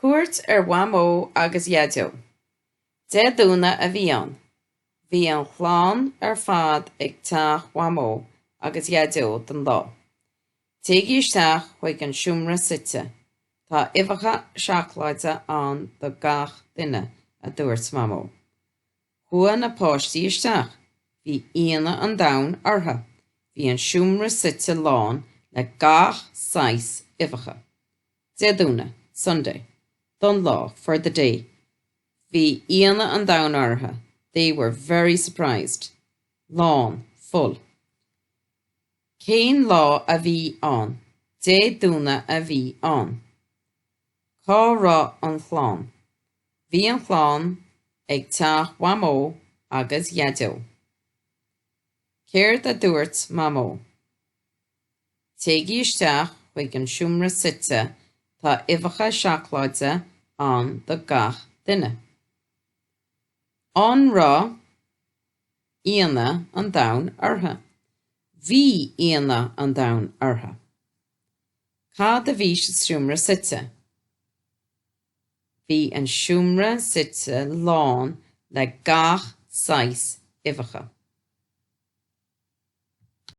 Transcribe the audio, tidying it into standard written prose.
Cuairt ar Mhamó agus Dhaideo. Dé Domhnaigh a bhí ann. Bhí an chlann ar fad ag teach Mhamó agus Dhaideo don lá. Téigí isteach chuig an seomra suite, tá uibheacha seacláide ann do gach duine, a dúirt Mamó. Chuaigh na páistí isteach. Bhí ionadh an domhain orthu. Bhí an seomra suite lán le gach saghas uibheacha. Dé Domhnaigh, Sunday. Don lá, for the day. Bhí ionadh an domhain orthu, they were very surprised. Lán, full. Cén lá a bhí ann? Dé Domhnaigh a bhí ann. Cá raibh an chlann? Bhí an chlann ag teach Mhamó agus Dhaideo. Céard a dúirt Mamó? Téigí isteach chuig an seomra suite, tá uibheacha seacláide ann do gach duine. An raibh ionadh an domhain orthu? Bhí ionadh an domhain orthu. Cad a bhí sa seomra suite? Bhí an seomra suite lán le gach saghas uibheacha.